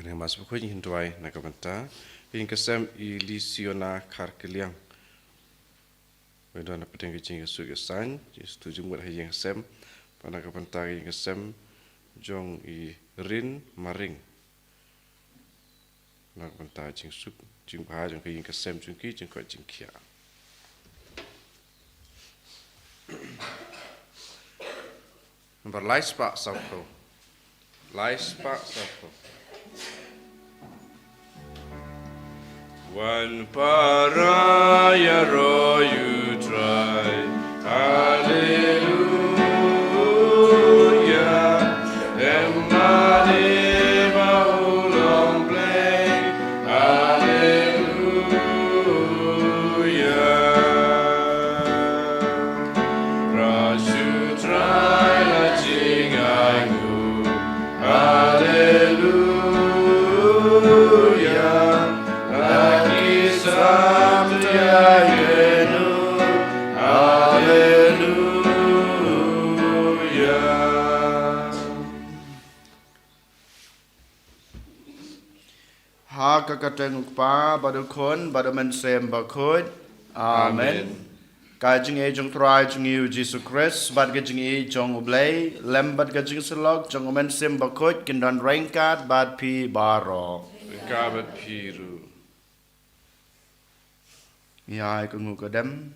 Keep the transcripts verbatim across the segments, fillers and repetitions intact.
Nang mas bakhuid ngin duwai na ka bynta ka ïing ka sem i Lisiona Kharkiliang. Ba don na pdeng ka jingïasuk ïasain, jingstad jingmut ha ïing ha sem, ba na ka bynta ka ïing ka sem jong i Rin Maring. Na ka bynta jingsuk jingbha jong ka ïing ka sem jong ki, jingkoit jingkhiah. Nambar lai spah saw phew. Lai spah saw phew. Wan para ïaroh ïa u Trai. Haleluia. Em mane ba u long Blei. Haleluia. Pra shu Trai la jingainguh. Haleluia. La ki sam ïa kenu. Haleluia. Ha ka kyrteng u Kpa bad u Khun bad u Mynsiem Bakhuid. Amen. Amen. Ka jingïeit jong u Trai jong ngi u Jisu Khrist bad ka jingïeit jong u Blei lem bad ka jingsyllok jong u Mynsiem Bakhuid kin don ryngkat bad phi baroh. Ryngkat bad phi ruh. Ngi ai ka nguh ka dem.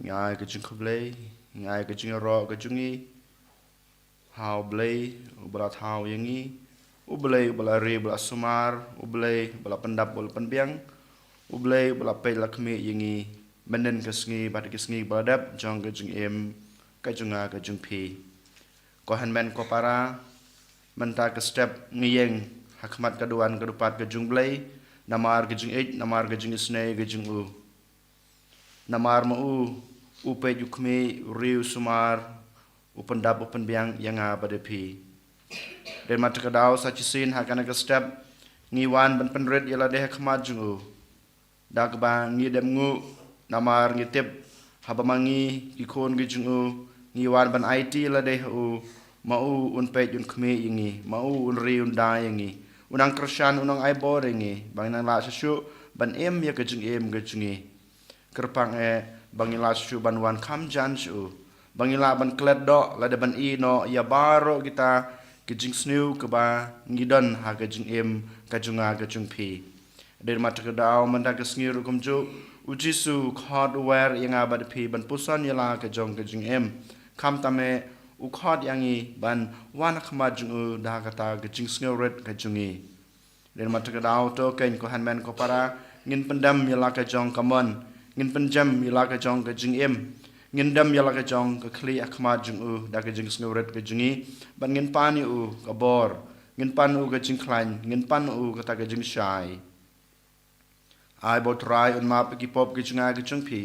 Ngi ai ka jingkhublei. Ngi ai ka jingïaroh ka jong ngi ha u Blei uba la thaw ïa ngi, u Blei uba la ri uba la sumar, u Blei uba la pyndap uba la pynbiang, u Blei uba la peit la khmih ïa ngi mynhynnin ka sngi bad ki sngi ba la dep jong ka jingim ka jong nga ka jong phi. Ko hynmen ko para, mynta ka step ngi ïeng ha khmat ka duwan ka dupat ka jong u Blei namar ka jingïeit, namar ka jingisynei ka jong u. Namar ma u, u peit u khmih, u ri u sumar, u pyndap u pynbiang ïa nga bad ïa phi. Dei namar kata ka daw sa shisien ha kane ka step ngi wan ban pynrit ïa lade ha khmat jong u. Da kaba ngi dem nguh namar ngi tip haba ma ngi ki khun ki jong u ngi wan ban aiti ïa lade ha u, ma u un peit un khmih ïa ngi, ma u un ri un da ïa ngi, un nang kyrshan un nang ai bor ïa ngi ba ngin nang lah shuh shuh ban im ïa ka jingim ka jong ngi. Kyrpang eh ba ngin lah shuh shuh ban wan kham jan sha u, ba ngin lah ban klet doh lada ban ïeh noh ïa baroh kita ki jingsniew kaba ngi don ha ka jingim ka jong nga ka jong phi. Dei namar kata ka daw mynta ka sngi ruh kumjuh u Jisu u khot u wer ïa nga bad phi ban puson ïa la ka jong ka jingim. Khamtam eh u khot ïa ngi ban wan ha khmat jong u da kata ka jingsngewrit ka jong ngi. Dei namar kata ka daw to keiñ ko hynmen ko para, ngin pyndem ïa la ka jong ka mon, ngin pynjem ïa la ka jong ka jingim, ngin dem ïa la ka jong ka khlieh ha khmat jong u da ka jingsngewrit ka jong ngi, bad ngin pan ïa u ka bor, ngin pan u ka jingkhlaiñ, ngin pan u kata ka jingshai. Ai ba u Trai un map ïa ki pop ki jong nga ki jong phi,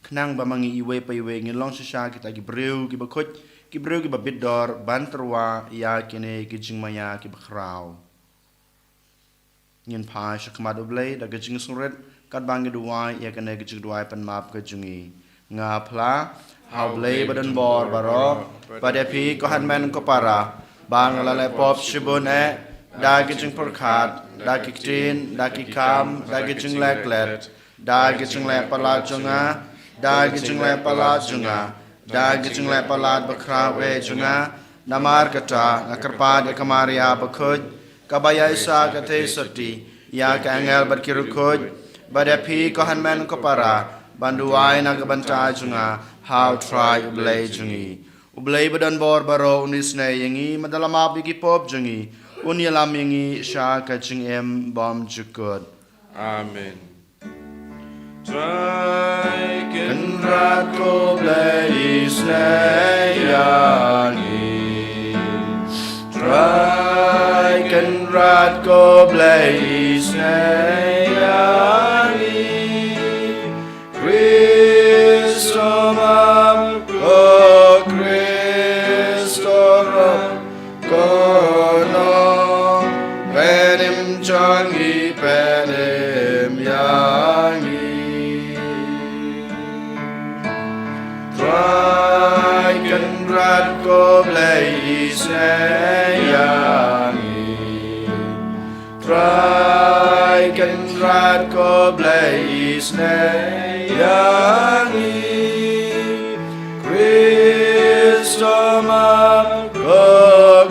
khnang ba ma ngi iwei pa iwei ngin long shisha kita ki briew kiba khuid, ki briew kiba bit dor ban tyrwa ïa kine ki jingmaïa kiba khraw. Ngin phai sha khmat u Blei da ka jingsngewrit katba ngi duwai ïa kane ka jingduwai pan map ka jong ngi. Nga phla ha u Blei ba don bor baroh, bad ïa phi ko hynmen ko para, ba nga la leh pop shibun eh, da ki jingpyrkhat, da ki ktien, da ki kam, da ki jingleh klet, da ki jingleh palat jong nga, da ki jingleh palat jong nga, da ki jingleh palat bakhraw eh jong nga. Namar kata nga kyrpad ïa ka Maria bakhuid, kaba ïaishah ka theisotti ïa ki angel bad ki riewkhuid, bad ïa phi ko hynmen ko para, ban duwai na ka bynta jong nga ha u Trai u Blei jong ngi. U Blei ba don bor baroh un isynei ïa ngi, mynta la map ïa ki pop jong ngi, un ïalam ïa ngi sha ka jingim bymjukut. Amen. Trai Kynrad ko Blei isynei ïa ngi. Trai Kynrad ko Blei isynei ïa ngi. Khrist map, ko Khrist ïarap, ko Nongpynim jong ngi pynim ïa ngi. Trai Kynrad ko Blei isynei ïa ngi. Trai Kynrad ko Blei isnei ïa ngi. Khristomar ko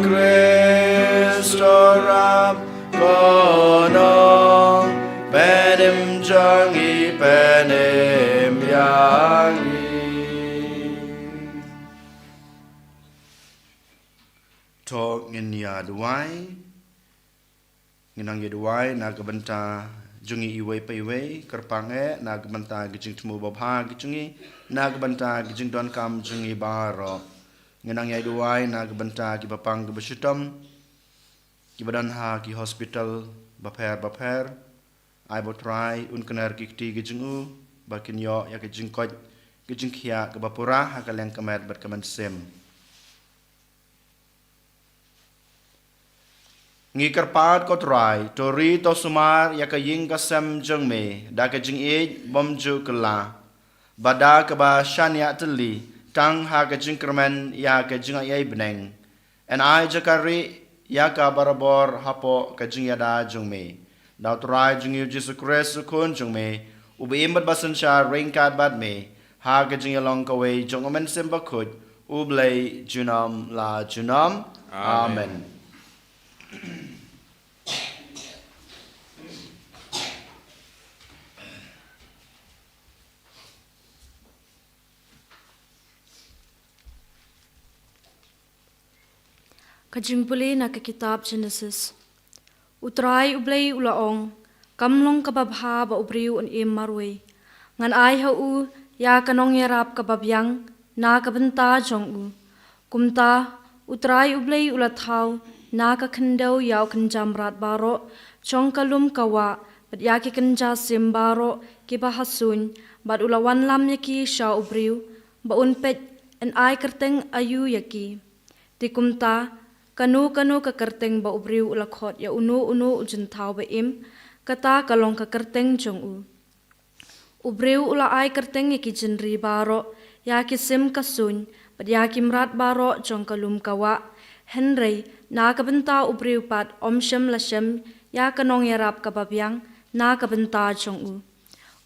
Khristorap ko Nongpynim jong ngi, pynim ïa ngi. To ngin ïa duwai. Ngin nang ïa duwai na ka bynta jong ngi iwei pa iwei, kyrpang eh na ka bynta ka jingthmu babha ka jong ngi, na ka bynta ka jingdonkam jong ngi baroh. Ngin nang ïa duwai na ka bynta ki bapang ki bashitom, ki ba don ha ki hospital bapher bapher. Ai ba U Trai un kner ki kti ki jong u, ba kin ïoh ïa ka jingkoit ka jingkhiah ka bapura ha ka liang ka met bad ka mynsiem. Ngi kyrpad ko Trai, to ri to sumar ïa ka ïing ka sem jong me da ka jingïeit bym ju kylla, ba da kaba shaniah tylli tang ha ka jingkyrmen ïa ka jingaiei bneng. Yn ai jaka rieh ïa ka barabor hapoh ka jingïada jong me. Da U Trai jong ngi U Jisu Khrist U Khun jong me, uba im bad ba synshar ryngkat bad me ha ka jingïalong kawei jong U Mynsiem Bakhuid, U Blei junom la junom. Amen. Amen. Ka jingpule na ka kitab Genesis. U Trai U Blei u la ong, kam long kaba bha ba u briew un im marwei. Ngan ai ha u ïa ka nongïarap kaba biang na ka bynta jong u. Kumta, U Trai U Blei u la thaw na ka khyndew ïa u kynja mrad baroh jong ka lum ka wah, bad ïa ki kynja sim baroh kiba ha suiñ, bad u la wanlam ïa ki sha u briew, ba un peit yn ai kyrteng aïu ïa ki. Te kumta, kano kano ka kyrteng ba u briew u la khot ïa uno uno u jingthaw ba im, kata ka long ka kyrteng jong u. U briew u la ai kyrteng ïa ki jingri baroh, ïa ki sim ka suiñ, bad ïa ki mrad baroh jong ka lum ka wah. Hynrei na ka bynta u briew pat, um shym la shem ïa ka nongïarap kaba biang na ka bynta jong u.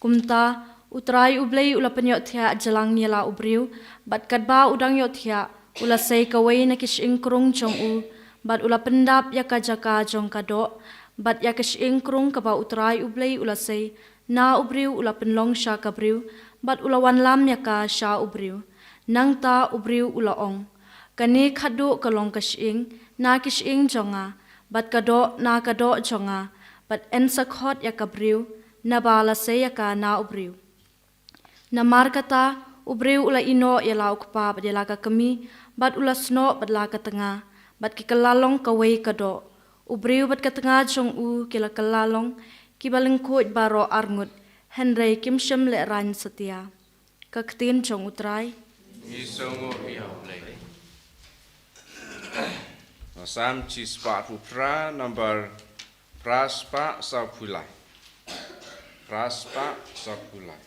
Kumta, U Trai U Blei u la pynïohthiah jlang ïa la u briew, bad katba u dang ïohthiah, u la sei kawei na ki shyieng krung jong u, bad u la pyndap ïa ka jaka jong ka doh, bad ïa ka shyieng krung kaba U Trai U Blei u la sei na u briew u la pynlong sha ka briew, bad u la wanlam ïa ka sha u briew. Nangta u briew u la ong, kane khatduh ka long ka shyieng na ki shyieng jong nga, bad ka doh na ka doh jong nga, bad yn sa khot ïa ka briew, naba la sei ïa ka na u briew. Namar kata, u briew u la ïehnoh ïa la u kpa bad ïa la ka kmie, bad u la snoh bad la ka tnga, bad ki kylla long kawei ka doh. U briew bad ka tnga jong u ki la kylla long kiba lyngkhuid baroh arngut, hynrei kim shym lehraiñ satia. Ka ktien jong U Trai. Ngi sngewnguh ïa U Blei. Salm shispah phra, number phra spah sawphew lai. Phra spah sawphew lai.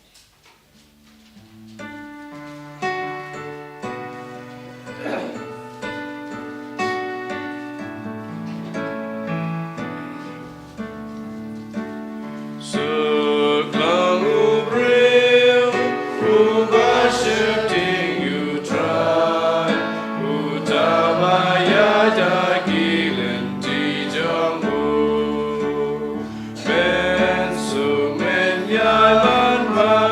Suk lang u briew uba sheptieng ïa U Trai, uta ba ïaid ha ki lynti jong u. Men suk men ïalam ba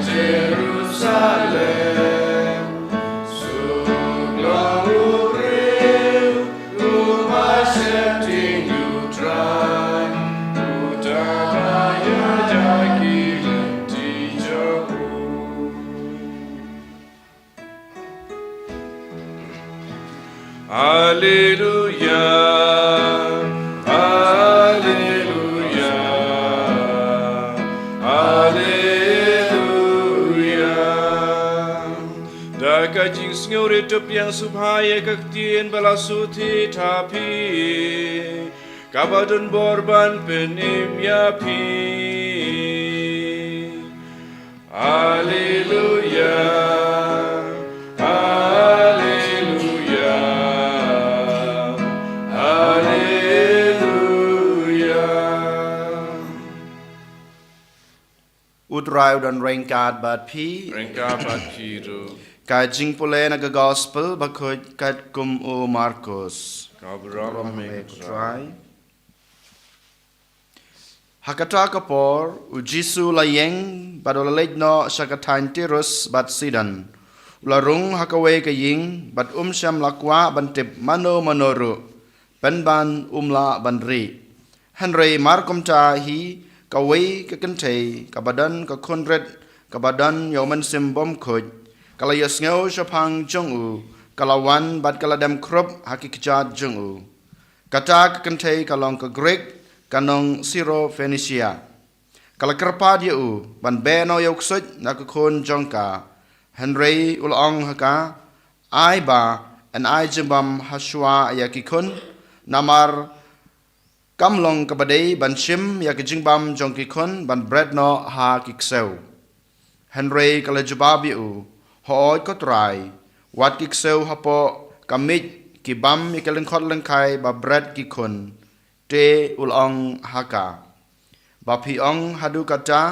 Jerusalem, suk long u briew, u ba sheptieng ïa U Trai, uta ba ïaid ha ki lynti jong u. Alleluia, alleluia, alleluia. Da ka jingsngewrit to pdiang sngewbha ïa ka ktien ba la shu thied ha phi, kaba don bor ban pynim ïa phi. Alleluia, alleluia, alleluia. U Trai u don ryngkat bad phi. Ryngkat bad phi ruh. Ka jingpule na ka Gospel bakhuid katkum u Markos. Ka burom ha me ko Trai. Ha kata ka por, u Jisu u la ïeng, bad u la leit noh sha ka thaiñ Tirus bad Sidon. U la rung ha kawei ka ïing, bad um shym la kwah ban tip mano mano ruh, pynban um lah ban rieh. Hynrei markumta hi, kawei ka kynthei, kaba don ka khun rit, kaba don ïa u mynsiem bymkhuid, ka la ïohsngew shaphang jong u, ka la wan bad ka la dem khrup ha ki kjat jong u. Kata ka kynthei ka long ka Grik, ka nong Syrophoenicia. Ka la kyrpad ïa u ban beh noh ïa u ksuid na ka khun jong ka. Hynrei u la ong ha ka, ai ba yn ai jingbam ha shuwa ïa ki khun, namar kam long kaba dei ban shim ïa ka jingbam jong ki khun ban bret noh ha ki ksew. Hynrei ka la jubab ïa u, hooid ko Trai, wat ki ksew hapoh ka miej ki bam ïa ki lyngkhot lyngkhai ba bret ki khun. Te u la ong ha ka, ba phi ong haduh katta,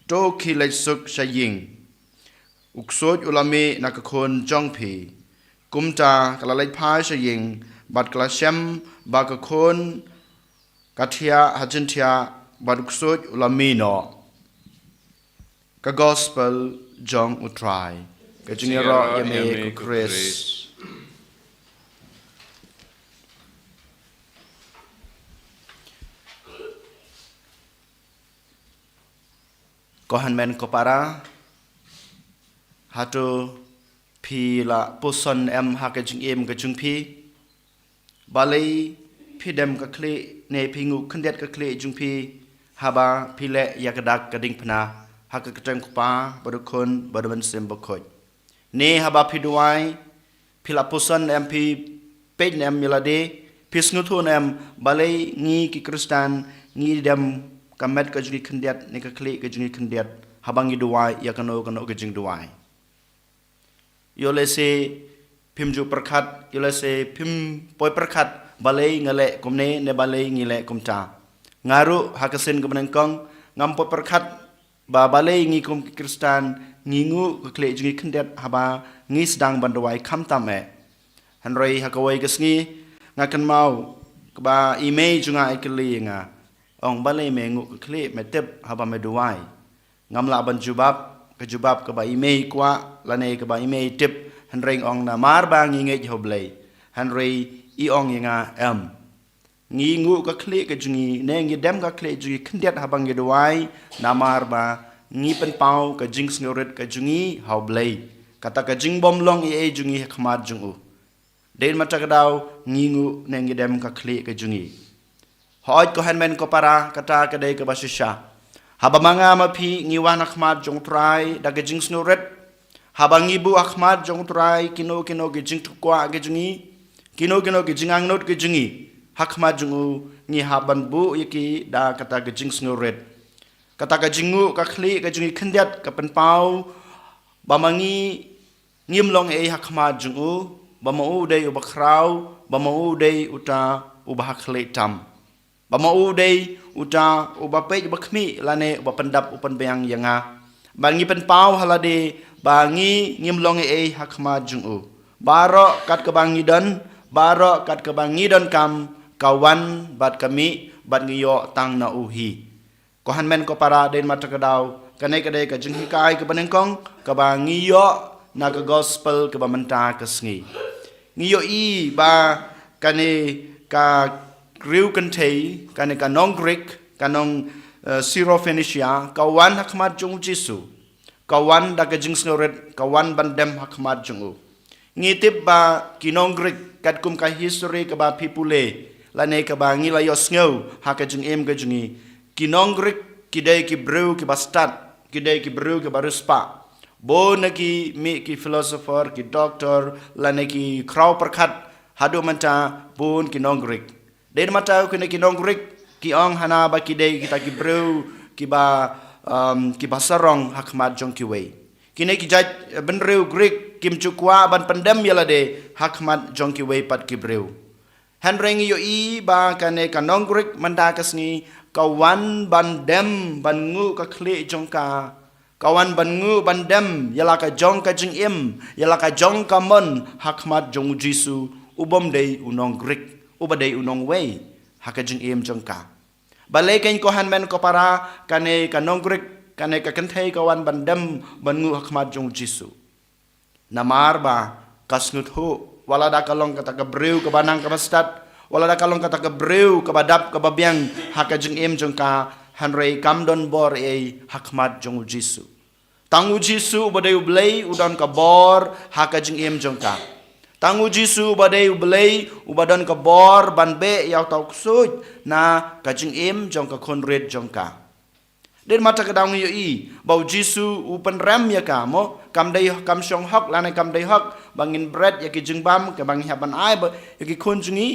to khie leit suk sha ïing. U ksuid u la mih na ka khun jong phi. Kumta ka la leit phai sha ïing, bad ka la shem ba ka khun ka thiah ha jingthiah, bad u ksuid u la mih noh. Ka Gospel jong U Trai. Ka jingïaroh ïa me ko Khrist. Ko hynmen ko para, hato phi la puson em ha ka jingim ka jong phi? Balei phi dem ka khlieh ne phi nguh khyndiat ka khlieh jong phi haba phi leh ïa ka dak ka diengphna ha ka kyrteng U Kpa bad U Khun bad U Mynsiem Bakhuid? Ne haba phi duwai, phi la puson em, phi peit ne em ïa lade, phi sngewthuh ne em, balei ngi ki Khristan ngi dem ka met ka jong ngi khyndiat ne ka khlieh ka jong ngi khyndiat haba ngi duwai ïa kano kano ka jingduwai? Ïoh lehse phim ju pyrkhat, ïoh lehse phim poi pyrkhat, balei nga leh kumne ne balei ngi leh kumta. Nga ruh ha ka sien kaba nyngkong ngam poi pyrkhat ba balei ngi kum ki Khristan ngi nguh ka khlieh jong ngi khyndiat haba ngi sdang ban duwai khamtam eh. Hynrei ha kawei ka sngi nga kynmaw kaba i mei jong nga i kylli ïa nga, ong, balei me nguh ka khlieh, me tip haba me duwai? Ngam lah ban jubab ka jubab kaba i mei i kwah lane kaba i mei i tip, hynrei nga ong, namar ba ngi ngeit ha U Blei. Hynrei i ong ïa nga, em. Ngi nguh ka khlieh ka jong ngi ne ngi dem ka khlieh jong ngi khyndiat haba ngi duwai, namar ba ngi pynpaw ka jingsngewrit ka jong ngi ha U Blei, kata ka jingbymlong ei ei jong ngi ha khmat jong u. Dei namar kata ka daw ngi nguh ne ngi dem ka khlieh ka jong ngi. Hooid ko hynmen ko para, kata ka dei kaba shisha. Haba ma nga ma phi ngi wan ha khmat jong U Trai da ka jingsngewrit, haba ngi buh ha khmat jong U Trai kino kino ki jingtyrkhong ki jong ngi, kino kino ki jingangnud ki jong ngi ha khmat jong u, ngi hap ban buh ïa ki da kata ka jingsngewrit. Kata ka jingnguh ka khlieh ka jong ngi khyndiat ka pynpaw ba ma ngi ngim long ei ha khmat jong u, ba ma u dei uba khraw, ba ma u dei uta uba ha khlieh tam. Ba ma u dei uta uba peit uba khmih lane uba pyndap u pynbiang ïa nga. Ba ngi pynpaw ha lade ba ngi ngim long ei ha khmat jong u. Baroh kat kaba ngi don, baroh kat kaba ngi donkam, ka wan bad ka mih bad ngi ïoh tang na u hi. Ko hynmen ko para, dei namar kata ka daw Kane ka dei ka jinghikai kaba nyngkong kaba ngi ïoh na ka gospel kaba mynta ka sngi. Ngi ïohi ba kane ka riew kynthei, kane ka nong Greek, ka nong uh, Syrophoenicia, ka wan ha khmat jong u Jisu. Ka wan da ka jingsngewrit, ka wan ban dem ha khmat jong u. Ngi tip ba ki nong Greek, katkum ka history kaba phi pule lane kaba ngi la ïohsngew ha ka jingim ka jong ngi, ki nong Greek ki dei ki briew kiba stad, ki dei ki briew kiba riewspah. Bun na ki mih ki philosopher, ki doctor lane ki khraw pyrkhat, haduh mynta bun ki nong Greek. Dei namar kine ki nong Greek ki ong hana ba ki dei kita ki briew kiba um, kiba sarong ha khmat jong kiwei. Kine ki jait bynriew Greek kim ju kwah ban pyndem ïa lade ha khmat jong kiwei pat ki briew. Hynrei ngi ïohi ba kane ka nong Greek mynta ka sngi ka wan ban dem ban nguh ka khlieh jong ka. Ka wan ban nguh ban dem ïa la ka jong ka jingim, ïa la ka jong ka mon ha khmat jong u Jisu, u bym dei u nong Greek, uba dei u nongwei ha ka jingim jong ka. Balei kein ko hynmen ko para, kane ka nong Greek, kane ka kynthei ka wan ban dem ban nguh ha khmat jong u Jisu? Namar ba ka sngewthuh, wat lada ka long kata ka briew kaba nang kaba stad, wat lada ka long kata ka briew kaba dap kaba biang ha ka jingim jong ka, hynrei kam don bor ei ha khmat jong u Jisu. Tang u Jisu uba dei u Blei u don ka bor ha ka jingim jong ka. Tang u Jisu uba dei u Blei uba don ka bor ban beh ïa uta u ksuid na ka jingim jong ka khun rit jong ka. Dei namar kata ka daw ngi ïohi ba u Jisu u pynrem ïa ka, mo, kam dei, kam shong hok lane kam dei hok ba ngin bret ïa ki jingbam kaba ngi hap ban ai ba ïa ki khun jong ngi,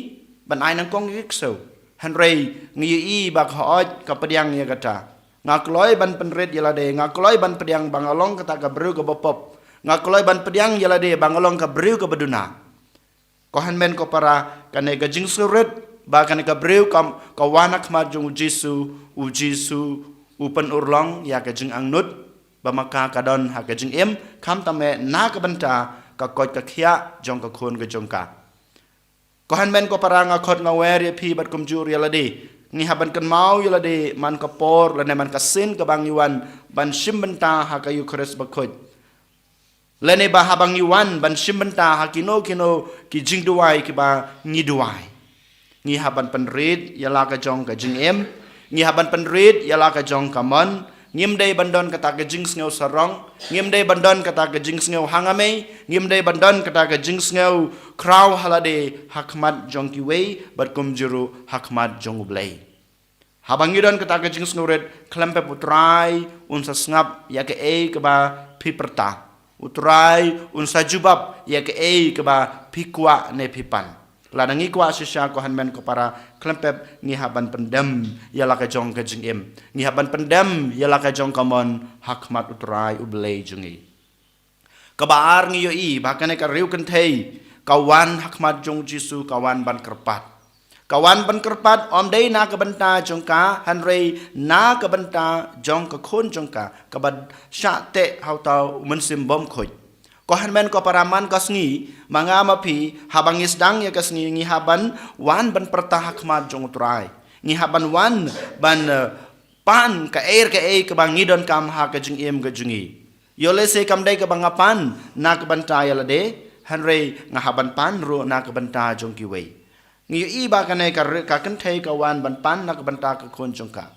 ban ai nyngkong ïa ki ksew. Hynrei ngi ïohi ba ka hok ka pdiang ïa kata. Nga kloi ban pynrit ïa lade, nga kloi ban pdiang ba nga long kata ka briew kaba pop. Nga kloi ban pdiang ïa lade ba nga long ka briew kaba duna. Ko hynmen ko para, kane ka jingsngewrit ba kane ka briew kam ka wan ha khmat jong u Jisu, u Jisu u pynurlong ïa ka jingangnud ba ma ka ka don ha ka jingim, khamtam eh na ka bynta ka koit ka khiah jong ka khun ka jong ka. Ko hynmen ko para, nga khot nga wer ïa phi bad kumjuh ïa lade. Ngi hap ban kynmaw ïa lade man ka por lane man ka sien kaba ngi wan ban shim bynta ha ka Eukharist bakhuid. Lane ba haba ngi wan ban shim bynta ha kino kino ki jingduwai kiba ngi duwai, ngi hap ban pynrit ïa la ka jong ka jingim, ngi hap ban pynrit ïa la ka jong ka mon. Ngim dei ban don kata ka jingsngew sarong, ngim dei ban don kata ka jingsngew hangamei, ngim dei ban don kata ka jingsngew khraw ha lade ha khmat jong kiwei bad kumjuh ruh ha khmat jong u Blei. Haba ngi don kata ka jingsngewrit, khlem pep u Trai un sa sngap ïa kaei kaba phi pyrta. U Trai un sa jubab ïa kaei kaba phi kwah ne phi pan. Lada ngi kwah shisha ko hynmen ko para, khlem pep ngi hap ban pyndem ïa la ka jong ka jingim, ngi hap ban pyndem ïa la ka jong ka mon ha khmat u Trai u Blei jong ngi. Kaba ar, ngi ïohi ba kane ka riew kynthei ka wan ha khmat jong u Jisu, ka wan ban kyrpad. Ka wan ban kyrpad ym dei na ka bynta jong ka, hynrei na ka bynta jong ka khun jong ka kaba shah teh ha uta u mynsiem bymkhuid. Ko hynmen ko para, man ka sngi, ma nga ma phi, haba ngi sdang ïa ka sngi, ngi hap ban wan ban pyrta ha khmat jong u Trai. Ngi hap ban wan ban eh, pan kaei kaei kaba ngi donkam ha ka jingim ka jong ngi. Ïoh lehse kam dei kaba nga pan na ka bynta ïa lade, hynrei nga hap ban pan ruh na ka bynta jong kiwei. Ngi ïohi ba kane ka ri-, ka kynthei ka wan ban pan na ka bynta ka khun jong ka.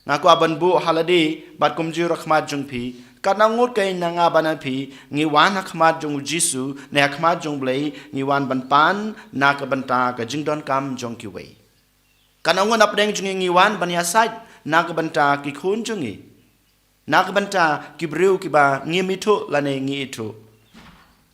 Nga kwah ban buh ha lade bad kumjuh ruh ha khmat jong phi, katno ngut kein na nga bad na phi ngi wan ha khmat jong u Jisu ne ha khmat jong u Blei, ngi wan ban pan na ka bynta ka jingdonkam jong kiwei. Katno ngut na pdeng jong ngi ngi wan ban ïasaid na ka bynta ki khun jong ngi, na ka bynta ki briew kiba ngim ithuh lane ngi ithuh.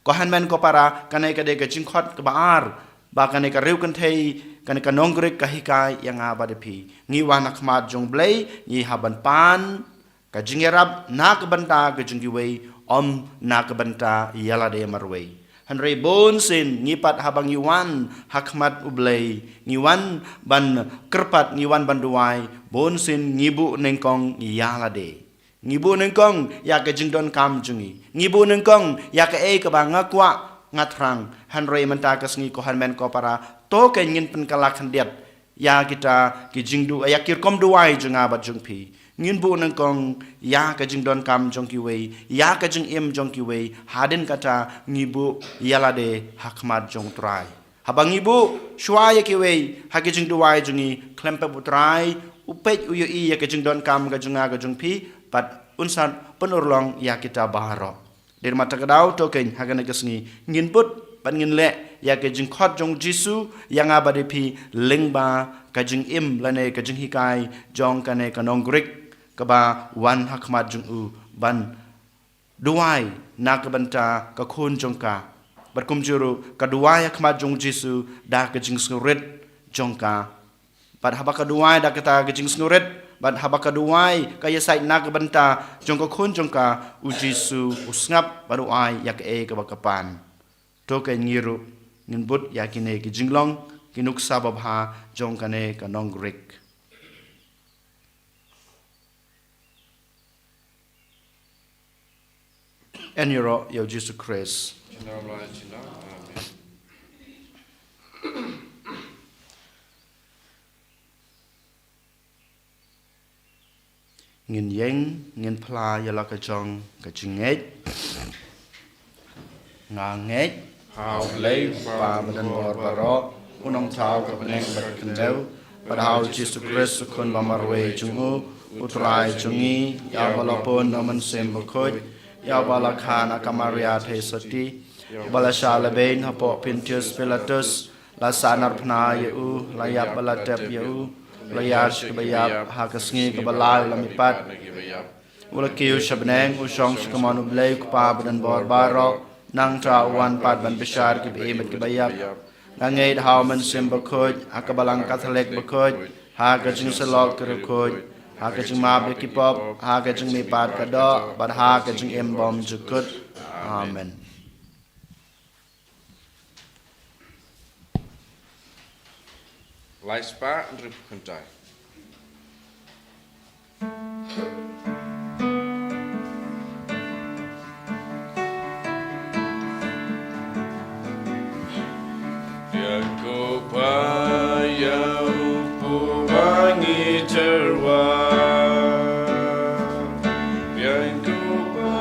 Ko hynmen ko para, kane ka dei ka jingkhot kaba ar ba kane ka riew kynthei, kane ka nong Greek ka hikai ïa nga bad ïa phi. Ngi wan ha khmat jong u Blei, ngi hap ban pan ka jingïarap na ka bynta ka jong kiwei, ym na ka bynta ïa lade marwei. Hynrei bunsien ngi pat haba ngi wan ha khmat u Blei, ngi wan ban kyrpad, ngi wan ban duwai, bunsien ngi buh nyngkong ïa lade. Ngi buh nyngkong ïa ka jingdonkam jong ngi. Ngi buh nyngkong ïa kaei kaba nga kwah, nga thrang. Hynrei mynta ka sngi ko hynmen ko para, to kein ngin pynkylla khyndiat ïa kita ki jingdu-, ïa ki rukom duwai jong nga bad jong phi. Ngin buh nyngkong ïa ka jingdonkam jong kiwei, ïa ka jingim jong kiwei, hadien kata ngi buh ïa lade ha khmat jong U Trai. Haba ngi buh shuwa ïa kiwei ha ki jingduwai jong ngi, khlem pep U Trai u peit, u ïohi ïa ka jingdonkam ka jong nga ka jong phi, bad un sa pynurlong ïa kita baroh. Dei ma kata ka daw to keiñ ha kane ka sngi ngin bud bad ngin leh ïa ka jingkhot jong U Jisu ïa nga bad ïa phi lyngba ka jingim lane ka jinghikai jong kane ka nong Greek kaba wan ha khmat jong u ban duwai na ka bynta ka khun jong ka. Bad kumjuh ruh ka duwai ha khmat jong U Jisu da ka jingsngewrit jong ka. Bad haba ka duwai da kata ka jingsngewrit, bad haba ka duwai ka ïasaid na ka bynta jong ka khun jong ka, U Jisu u sngap bad u ai ïa kaei kaba ka pan. To keiñ ngi ruh ngin bud ïa kine ki jinglong, ki nuksa babha jong kane ka nong Greek. Yn ïaroh ïa U Jisu Khrist. Amen. Ngin ïeng, ngin phla ïa la ka jong ka jingngeit. Nga ngeit ha U Blei U Kpa badonbor baroh, U Nongthaw ka bneng bad ka khyndew, bad ha U Jisu Khrist U Khun ba marwei jong u, U Trai jong ngi, ïa uba la pun na U Mynsiem Bakhuid, ïa uba la kha na ka Maria Theisotti, ïa uba la shah lehbeiñ hapoh Pontius Pilatus, la sahnarphna ïa u, la ïap bad la tep ïa u, la ïaid sha kiba ïap, ha ka sngi kaba lai u la mihpat. U la kiew sha bneng, u shong sha kamon U Blei U Kpa badonbor baroh, nangta u wan pat ban bishar kiba im bad kiba ïap. Nga ngeit ha U Mynsiem Bakhuid, ha ka Balang Katholik bakhuid, ha ka jingsyllok ki riewkhuid, ha ka jingmap ïa ki pop, ha ka jingmihpat ka doh, bad ha ka jingim bymjukut. Amen. Lai spah hynriewphew khyndai. Ïa ko ba ïa u Kpa ba ngi tyrwa. Ïa ko ba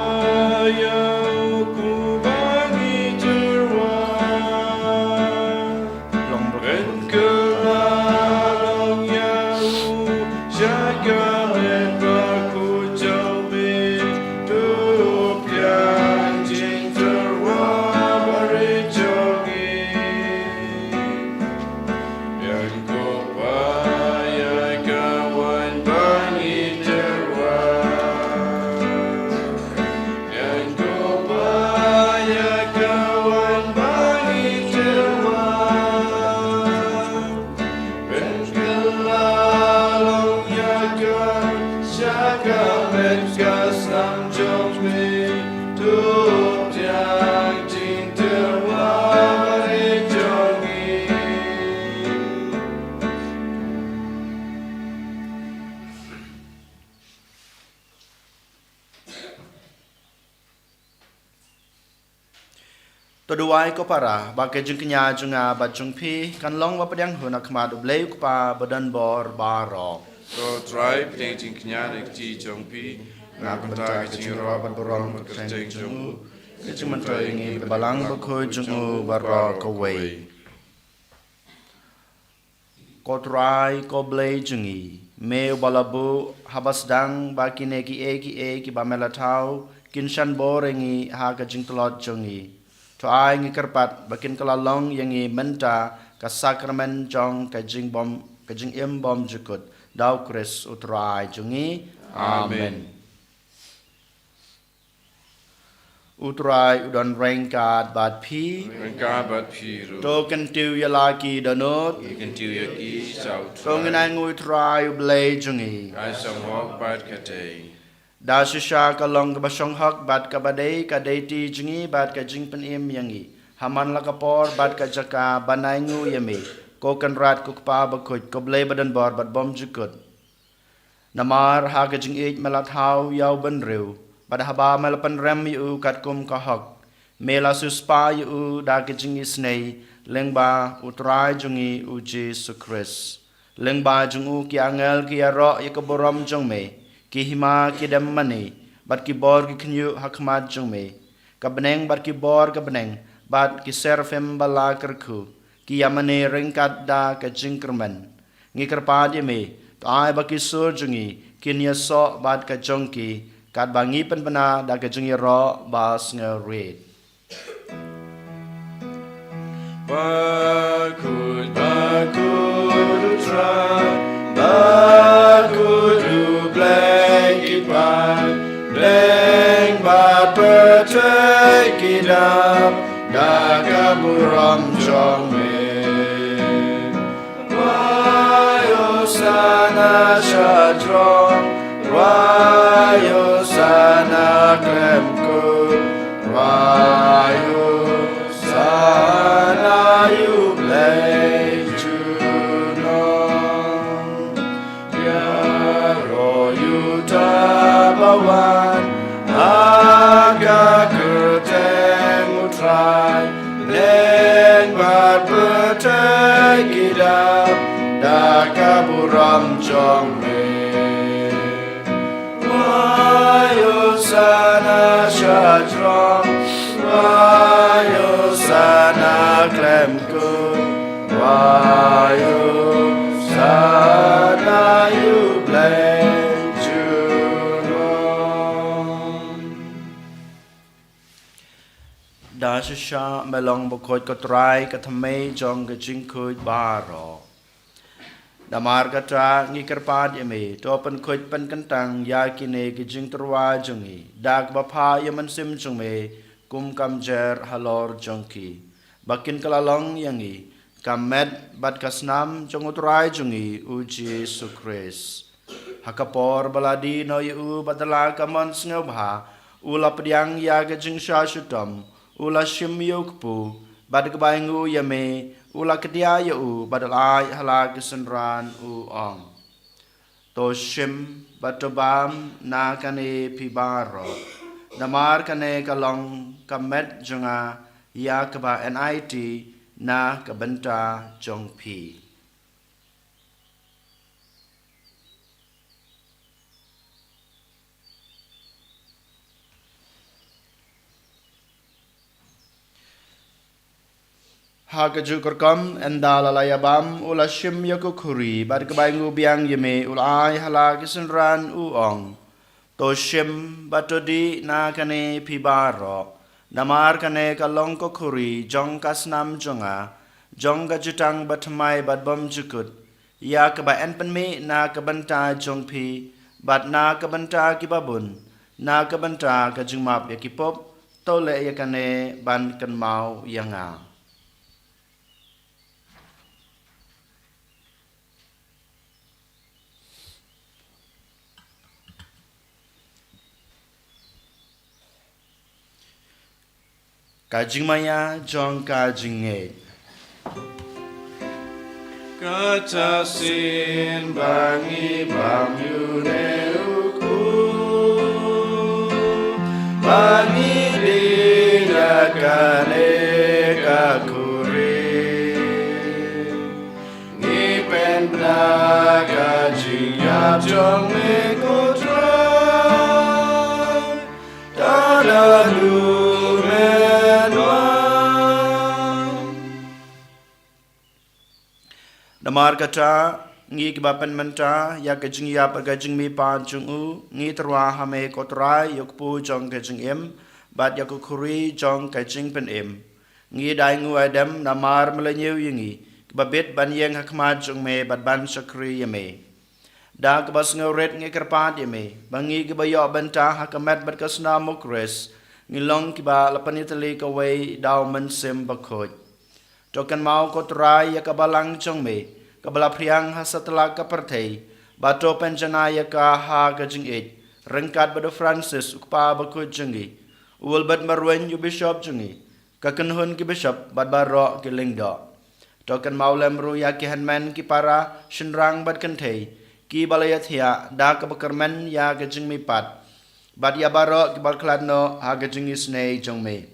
ïa u Kpa ba ngi tyrwa. Long Ren kylla long ïa u sha ka met ba khuid jong me, to pdiang jingtyrwa barit jong ngi. Ïa ko ba ïa ka waiñ ba ngi tyrwa. Ïa ko ba ïa ka waiñ ba ngi tyrwa. Pynkylla long ïa ka sha ka met ka snam jong me, to pdiang jingtyrwa barit jong ngi. To duwai ko para, ba ka jingkñia jong nga bad jong phi kan long ba pdiang hun ha khmat U Blei U Kpa badonbor baroh. To Trai, pdiang jingkñia na ka kti jong phi, na ka bynta ka jingïaroh bad burom bad kyrteng jong u, ka jingmyntoi ïa ngi bad Balang Bakhuid jong u baroh kawei. Ko Trai, ko Blei jong ngi, me uba la buh haba sdang ba kine kiei kiei kiba me la thaw kin shah bor ïa ngi ha ka jingtlot jong ngi. To ai ngi kyrpad ba kin kylla long ïa ngi mynta ka sakramen jong ka jingbym, ka jingim bymjukut. Da U Khrist U Trai jong ngi. Amen. Amen. U Trai u don ryngkat bad phi. Ryngkat bad phi ruh. To kyntiew ïa la ki dohnud. Ngi kyntiew ïa ki sha U Trai. To ngin ainguh ïa U Trai U Blei jong ngi. Ka shonghok bad ka dei. Da shisha ka long kaba shonghok bad kaba dei ka dei ti jong ngi bad ka jingpynim ïa ngi ha man la ka por bad ka jaka ban ainguh ïa me, ko Kynrad, ko Kpa Bakhuid, ko Blei badonbor bad bymjukut. Namar ha ka jingïeit me la thaw ïa u bynriew, bad haba me la pynrem ïa u katkum ka hok, me la siewspah ïa u da ka jingisynei lyngba U Trai jong ngi U Jisu Khrist. Lyngba jong u ki angel ki ïaroh ïa ka burom jong me, Ki hima ki dem mane, bad ki bor ki khynñiuh ha khmat jong me. Ka bneng bad ki bor ka bneng, bad ki serafim ba la kyrkhu, ki ïa mane ryngkat da ka jingkyrmen. Ngi kyrpad ïa me, to ai ba ki sur jong ngi kin ïasoh bad ka jong ki, katba ngi pynbna da ka jingïaroh ba sngewrit. Bakhuid, bakhuid U Trai, bakhuid U Blei ki paid, bneng bad pyrthei ki dap da ka burom jong me. Rwai Hosana sha throng, rwai Hosana khlem kut, rwai Hosana ïa U Blei junom. Ïaroh ïa uta ba wan ha ka kyrteng U Trai, bneng bad pyrthei ki dap da ka burom jong me. Rwai Hosana sha throng, rwai Hosana khlem kut, rwai Hosana ïa U Blei junom. Da shisha me long bakhuid ko Trai, ka thymmei jong ka jingkhuid baroh. Namar kata ngi kyrpad ïa me, to pynkhuid pynkyntang ïa kine ki jingtyrwa jong ngi da kaba phah ïa u Mynsiem jong me kum ka mjer halor jong ki, ba kin kylla long ïa ngi ka met bad ka snam jong U Trai jong ngi U Jisu Khrist. Ha ka por ba la die noh ïa u bad da la ka mon sngewbha u la pdiang ïa ka jingshah shitom, u la shim ïa u kpu, bad kaba ainguh ïa me u la kdiah ïa u bad u la ai ha la ki synran, u ong: To shim bad to bam na kane phi baroh, namar kane ka long ka met jong nga ïa kaba enait na ka bynta jong phi. Ha kajuh ka rukom, ynda la la ïa bam, u la shim ïa ka khuri, bad kaba ainguh biang ïa me u la ai ha la ki synran, u ong: To shim bad to dih na kane phi baroh, namar kane ka long ka khuri jong ka snam jong nga, jong ka jutang bathymmai bad bymjukut, ïa kaba yn pynmih na ka bynta jong phi bad na ka bynta kiba bun, na ka bynta ka jingmap ïa ki pop. To leh ïa kane ban kynmaw ïa nga. Ka jingmaïa jong ka jingngeit. Kata shisien ba ngi bam ïa une u kpu, ba ngi dih da kane ka khuri, ngi pynbna ka jingïap jong me, ko Trai, tang naduh men wan. Namar kata, ngi kiba pynmynta ïa ka jingïap bad ka jingmihpat jong u, ngi tyrwa ha me, ko Trai, ïa u kpu jong ka jingim bad ïa ka khuri jong ka jingpynim. Ngi da ainguh aidem namar me la ñiew ïa ngi kiba bit ban ïeng ha khmat jong me bad ban shakri ïa me. Da kaba sngewrit ngi kyrpad ïa me ba ngi kiba ïoh bynta ha ka met bad ka snam u Khrist, ngi long kiba la pynïatylli kawei da u Mynsiem Bakhuid. To kynmaw, ko Trai, ïa ka balang jong me kaba la phriang ha satlak ka pyrthei, bad to pynjanai ïa ka ha ka jingïeit, ryngkat bad u Francis u kpa bakhuid jong ngi, u Wilbert Marwein u bishop jong ngi, ka kynhun ki bishop bad baroh ki lyngdoh. To kynmaw lem ruh ïa ki hynmen ki para, shynrang bad kynthei, kiba la ïathiah da kaba kyrmen ïa ka jingmihpat, bad ïa baroh kiba la khlad noh ha ka jingisynei jong me.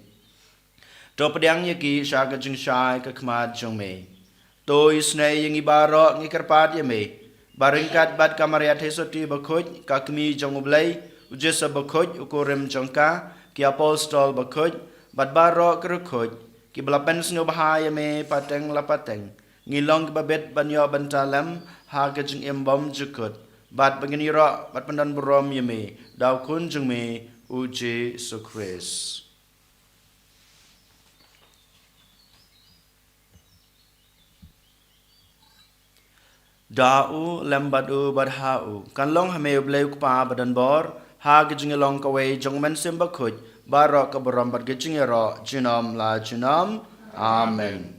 To pdiang ïa ki sha ka jingshai ka khmat jong me. To isynei ïa ngi baroh, ngi kyrpad ïa me, Ba ryngkat bad ka Maria Theisotti bakhuid, ka Kmie jong U Blei, u Joseph bakhuid, u kurim jong ka, ki apostol bakhuid, bad baroh ki riewkhuid, kiba la pynsngewbha ïa me pateng la pateng, ngi long kiba bit ban ïoh bynta lem ha ka jingim bymjukut, bad ba ngin ïaroh bad pyndonburom ïa me da U Khun jong me, u Jisu Khrist. Da u, lem bad u, bad ha u, kan long ha me U Blei U Kpa badonbor, ha ka jingïalong kawei jong U Mynsiem Bakhuid, baroh ka burom bad ka jingïaroh, junom la junom. Amen.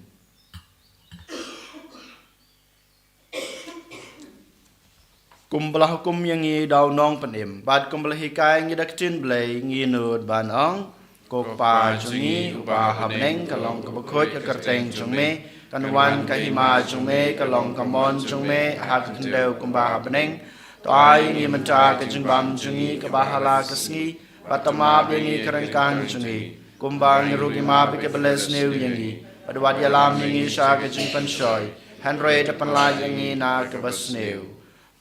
Kumba la hukum ïa ngi da u Nongpynim, bad kumba la hikai ïa ngi da ka ktien Blei, ngin nud ban ong: Ko Kpa jong ngi uba ha bneng, ka long kaba khuid ka kyrteng jong me, kan wan ka hima jong me, ka long ka mon jong me ha ka khyndew kumba ha bneng. To ai ïa ngi mynta ka jingbam jong ngi kaba ha la ka sngi, bad to map ïa ngi ka ryngkang jong ngi, kumba ngi ruh ngi map ïa kiba leh sniew ïa ngi, bad wat ïalam ïa ngi sha ka jingpynshoi, hynrei to pynlait ïa ngi na kaba sniew.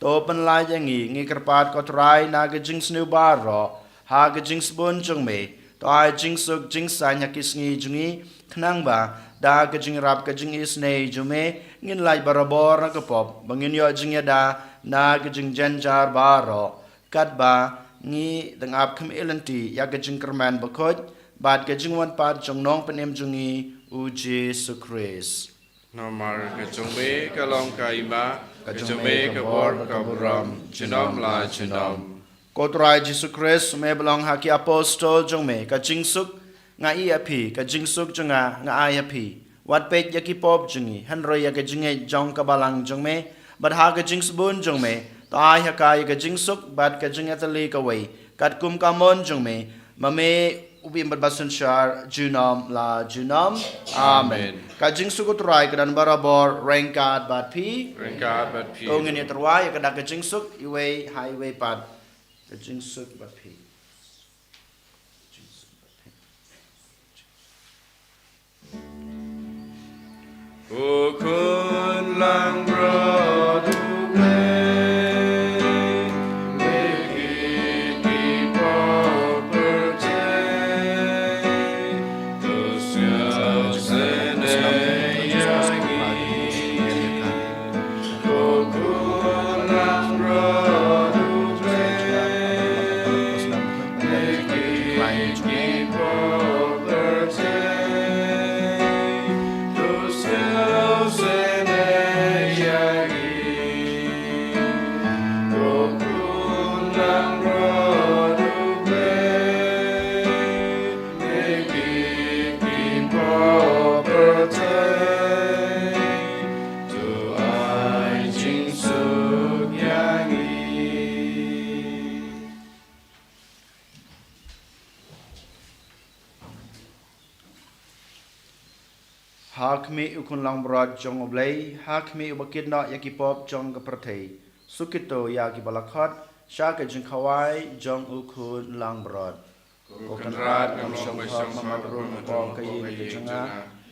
To pynlait ïa ngi, ngi kyrpad ko Trai, na ka jingsniew baroh, ha ka jingsbun jong me. To ai jingsuk jingsaiñ ha ki sngi jong ngi, khnang ba da ka jingïarap ka jingisynei jong me, ngin lait barabor na ka pop, ba ngin ïoh jingïada na ka jingjynjar baroh, katba ngi dang ap khmih lynti ïa ka jingkyrmen bakhuid bad ka jingwan pat jong u Nongpynim jong ngi, u Jisu Khrist. Namar ka jong me ka long ka hima, ka jong me ka bor, ka burom, junom la junom. Ko Trai Jisu Khrist, me ba la ong ha ki apostol jong me, ka jingsuk nga ai ha phi, ka jingsuk jong nga nga ai ha phi. Wat peit ïa ki pop jong ngi, hynrei ïa ka jingngeit jong ka balang jong me, bad ha ka jingsbun jong me, to ai ha ka ïa ka jingsuk bad ka jingïatylli kawei, katkum ka mon jong me, ma me u ba im bad ba synshar, junom la junom. Amen. Amen. Ka jingsuk u Trai ka don barabor ryngkat bad phi. Ryngkat bad phi. To ngin ïatyrwa ïa ka dak ka jingsuk, iwei ha iwei pat. Ka jingsuk bad phi. Jingsuk bad phi. U Khun Langbrot U Blei, me ki pop pyrthei, to sngewsih ïa ngi. To ai jingsuk ïa ngi. Ha khmih U Khun Langbrot jong U Blei, ha khmih uba kit noh ïa ki pop jong ka pyrthei, suk kito ïa kiba la khot sha ka jingkhawai jong U Khun Langbrot. Ko Kynrad, ngam shong hok ma mat ruh hapoh ka ïing ka jong nga,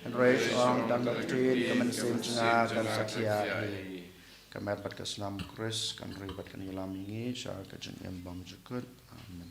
hynrei shu ong tang ka ktien, ka mynsiem jong nga kan sa thiah hi. Ka met bad ka snam u Khrist kan ri bad kan ïalam ïa ngi sha ka jingim bymjukut. Amen.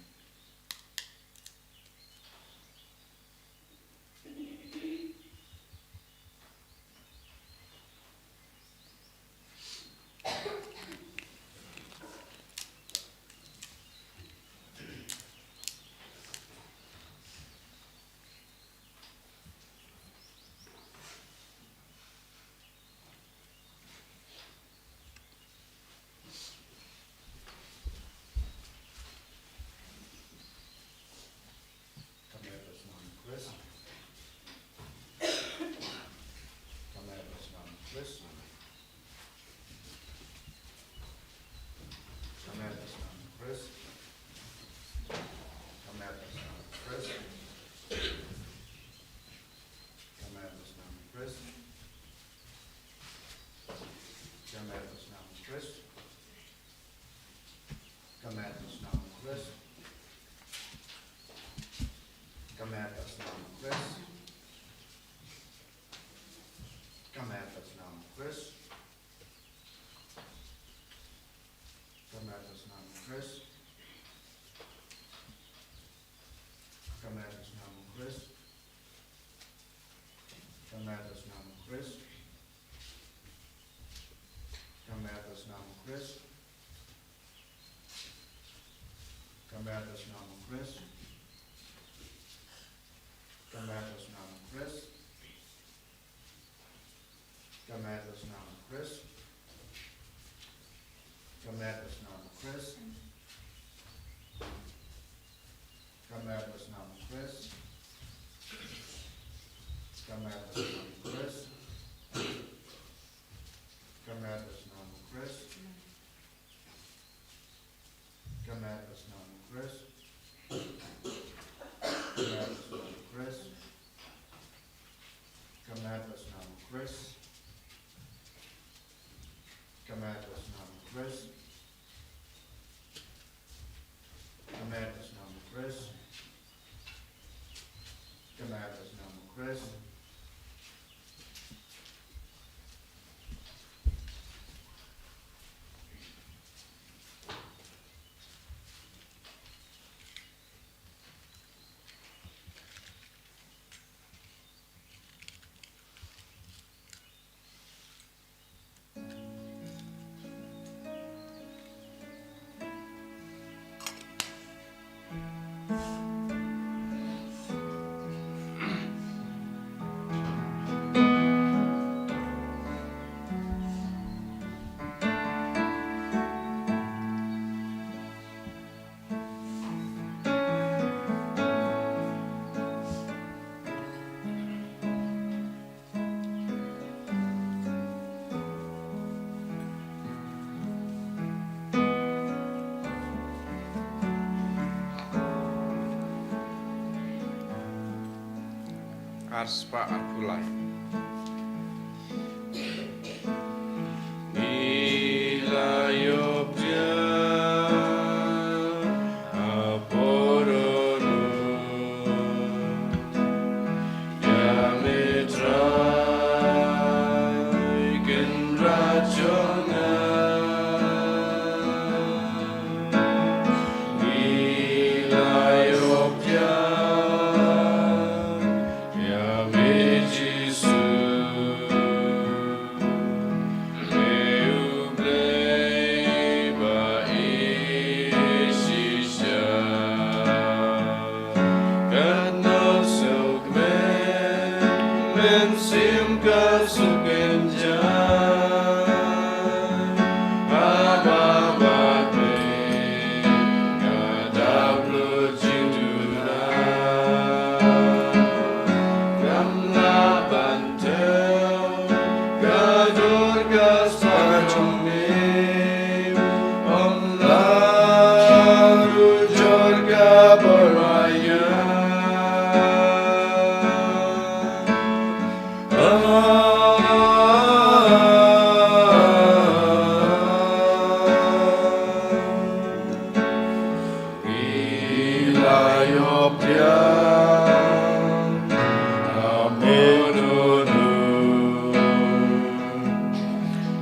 Nam Khrist. Ka met bad snam Khrist. Ka met bad snam Khrist. Ka met bad snam Khrist. Ka met bad snam Khrist. Ka met bad snam Khrist. Ka met bad snam Khrist. Ka met bad snam Khrist. Ka met bad snam Khrist. Ka met bad snam Khrist. Ka met bad snam Khrist. Ka met bad snam Khrist. Ka met bad snam Khrist. Arspah arphew lai. Ngi la ïoh pdiang ha poro ïa me Trai Kynrad jong nga. Ngi la ïoh pdiang ïa me Jisu. Me U Blei ba ïeit shisha. Ka nongshun kmen, mynsiem ka suk kynjah. Haba bad me ka dap lut jingduna. Ngam lah ban tip ka dur ka spah jong me. Ym lah ruh jur ka bor ïa nga. Ngi la ïoh pdiang ha poro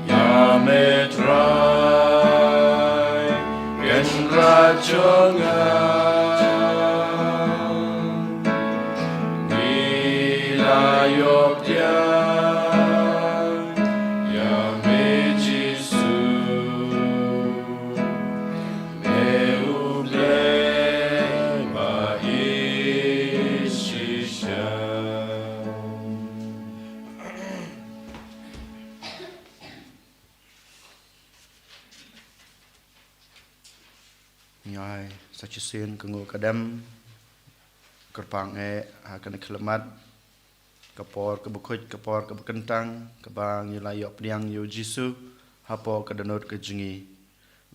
ïa me Trai Kynrad jong nga. Ngi la ïoh pdiang ïa me Jisu. Me U Blei ba ïeit shisha. Ngi ai sa shisien ka nguh ka dem, kyrpang eh ha kane ka khlieh mat, ka por kaba khuid, ka por kaba kyntang, kaba ngi la ïoh pdiang ïa U Jisu hapoh ka dohnud ka jong ngi.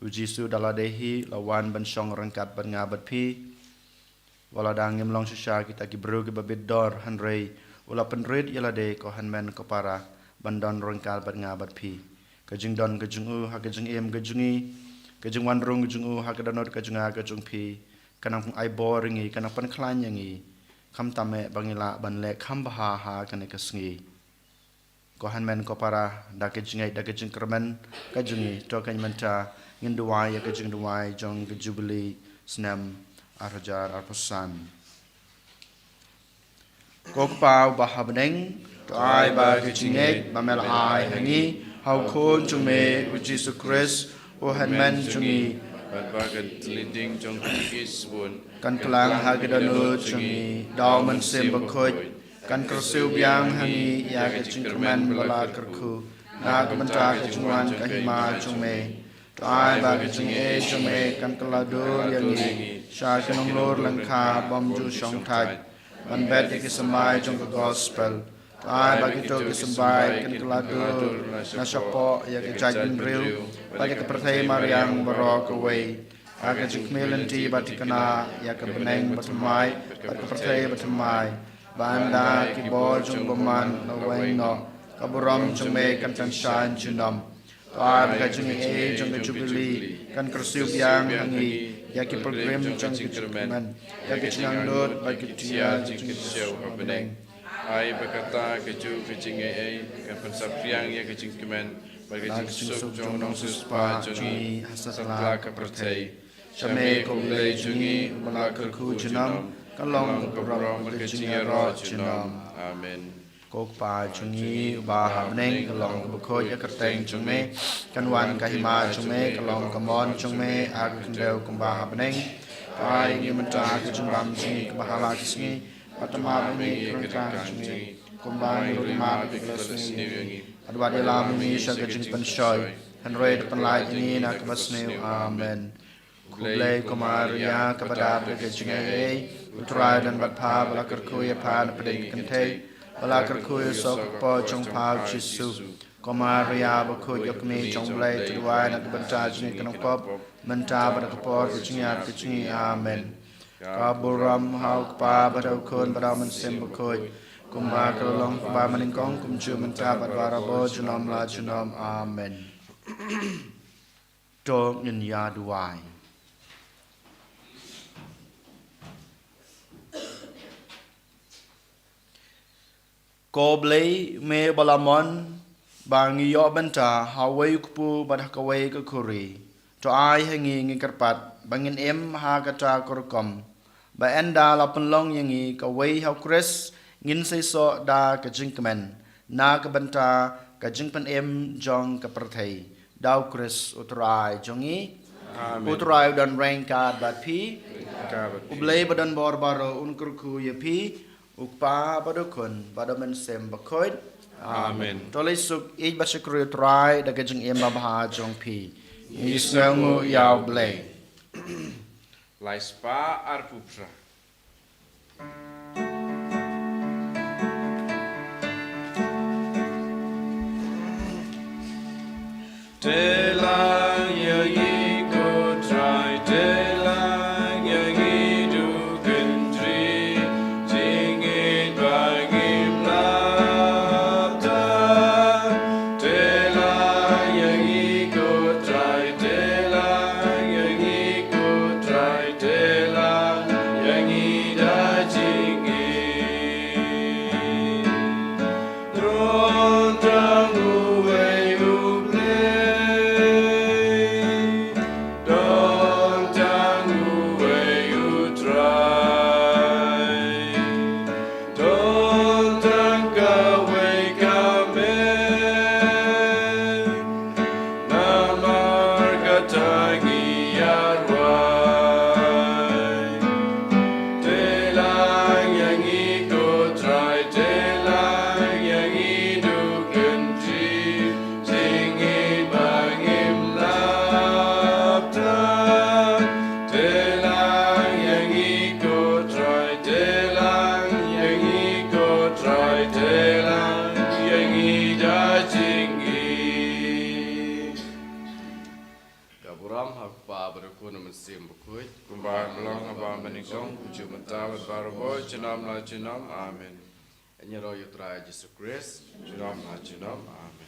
U Jisu da lade hi u la wan ban shong ryngkat bad nga bad phi. Wat la dang ngim long shisha kita ki briew kiba bit dor, hynrei u la pynrit ïa lade, ko hynmen ko para, ban don ryngkat bad nga bad phi. Ka jingdon ka jong u ha ka jingim ka jong ngi, ka jingwan rung ka jong u ha ka dohnud ka jong nga ka jong phi, ka nang ai bor ïa ngi, ka nang pynkhlaiñ ïa ngi. Khamtam eh ba ngi lah ban leh kham bha ha kane ka sngi. Ko hynmen ko para, da ka jingngeit, da ka jingkyrmen ka jong ngi, to kane mynta ngin duwai ïa ka jingduwai jong ka Jubili snem ar hajar arphew san. Ko Kpa uba ha bneng, to ai ba ka jingngeit ba me la ai ha ngi ha u Khun jong me U Jisu Khrist, u hynmen jong ngi, Bad ba ka tliding jong ka jingïeit sbun kan klang ha ki dohnud jong ngi da u Mynsiem Bakhuid, kan kyrsiew biang ha ngi ïa ka jingkyrmen ba la kyrkhu na ka bynta ka jingwan ka hima jong me. To ai ba ka jingaiei jong me kan kylla dur ïa ngi sha ki nonglor lyngkha bym ju shongthait, ban bet ïa ki symbai jong ka gospel. To ai ba kito ki symbai kin kylla dur na shapoh ïa ka jaitbynriew bad ïa ka pyrthei mariang baroh kawei ha ka jingkhmih lynti ba thikna ïa ka bneng bathymmai bad ka pyrthei bathymmai, ba ynda ki bor jong u bymman la weng noh, ka burom jong me kan tyngshaiñ junom. To ai ba ka jingaiei jong ka jubili kan kyrsiew biang ha ngi ïa ki pilgrim jong ka jingkmen, ïa ka jingangnud bad ka jingïa jingkyrsiew ha bneng. Ai ba kata kajuh ka jingaiei kan pynsaphriang ïa ka jingkmen bad ka jingsuk jong u nongsiewspah jong ngi ha satlak ka pyrthei. Sha me ko Blei jong ngi uba la kyrkhu junom, kan long ka burom bad ka jingïaroh junom. Amen. Ko Kpa jong ngi uba ha bneng, kan long kaba khuid ïa ka kyrteng jong me, kan wan ka hima jong me, kan long ka mon jong me ha ka khyndew kumba ha bneng. To ai ïa ngi mynta ka jingbam jong ngi kaba ha la ka sngi, bad to map ïa ngi ki ryngkang jong ngi kumba ngi ruh ngi map ïa ki ba la sniew ïa ngi. Bad wat ïalam ïa ngi sha ka jingpynshoi, hynrei to pynlait ïa ngi na kaba sniew. Amen. Khublei ko Maria kaba dap da ka jingaiei, U Trai u don bad pha, ba la kyrkhu ïa pha na pdeng ki kynthei, ba la kyrkhu ïa u soh ka kpoh jong pha u Jisu. Ko Maria bakhuid, ko kmie jong U Blei, to duwai na ka bynta jong ngi ki nongpop, mynta bad ha ka por ka jingïap ka jong ngi. Amen. Ka burom ha U Kpa bad ha U Khun bad ha U Mynsiem Bakhuid, kumba ka la long kaba mynnyngkong, kumjuh mynta bad barabor, junom la junom. Amen. To ngin ïa duwai. Ko Blei, me ba la mon, ba ngi ïoh bynta ha uwei u kpu bad ha kawei ka khuri, to ai ha ngi, ngi kyrpad, ba ngin im ha kata ka rukom, ba ynda la pynlong ïa ngi kawei ha U Khrist, ngin seisoh da ka jingkmen na ka bynta ka jingpynim jong ka pyrthei. Da U Khrist U Trai jong ngi. Amen. U Trai u don ryngkat bad phi. Ryngkat bad phi. U Blei ba don bor baroh un kyrkhu ïa phi, U Kpa bad U Khun bad U Mynsiem Bakhuid. Amen. Amen. To leit suk ïeit bad shakri U Trai da ka jingim babha jong phi. Ngi sngewnguh ïa U Blei. Lai spah arphew phra. Te lang ïa ngi ko Trai, te lang ïa ngi duh kynjri, jingngeit ba ngim lap tang. Te lang ïa ngi ko Trai, te lang ïa ngi ko Trai, te lang ïa ngi da jingngeit. Don tang uwei U Blei, don tang uwei U Trai. Don tang kawei ka met, namar kata ngi ïa rwai. Te lang ïa ngi ko Trai, te lang ïa ngi duh kynjri, jingngeit ba ngim lap tang. Te lang ïa ngi ko Trai, te lang ïa ngi ko Trai, te lang ïa ngi da jingngeit. Ka burom ha U Kpa bad U Khun bad U Mynsiem Bakhuid. Kumba ka long haba mynnyngkong, kumjuh mynta bad barabor, junom la junom. Amen. Ïaroh ïa U Trai Jisu Khrist. Junom la junom. Amen.